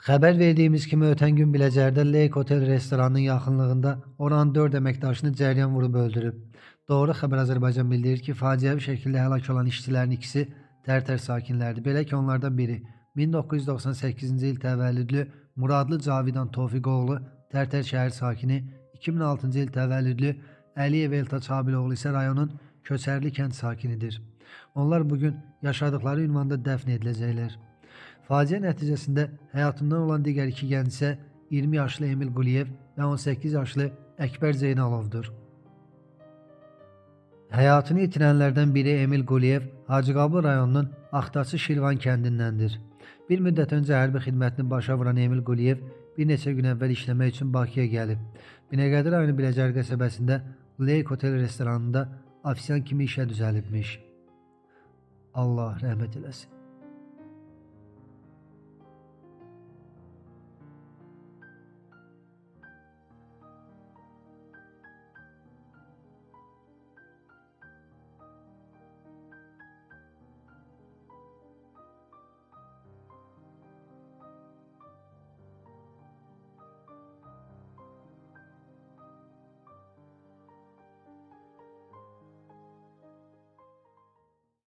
Xəbər verdiyimiz kimi ötən gün Biləcərdə Lake Hotel restoranının yaxınlığında oranın 4 əməkdaşını cəryan vurub öldürüb. Doğru Xəbər Azərbaycan bildirir ki, faciəvi şəkildə həlak olan işçilərin ikisi Tərtər sakinləridir. Belə ki, onlardan biri 1998-ci il təvəllüdlü Muradlı Cavidan Tofiqoğlu Tərtər şəhər sakini, 2006-cı il təvəllüdlü Əliyev Eltaç Habiloğlu isə rayonun Köçərli kənd sakinidir. Onlar bugün yaşadıkları ünvanda dəfn ediləcəklər. Faciə nəticəsində həyatından olan digər iki gənc isə 20 yaşlı Emil Quliyev və 18 yaşlı Əkbər Zeynalovdur. Həyatını itirənlərdən biri Emil Quliyev Hacıqabul rayonunun Axtaçı Şirvan kəndindəndir. Bir müddət öncə hərbi xidmətini başa vuran Emil Quliyev bir neçə gün əvvəl işləmək üçün Bakıya gəlib. Binəqədi rayonu Biləcər qəsəbəsində Lake Hotel restoranında ofisiant kimi işə düzəlibmiş. Allah rəhmət eləsin.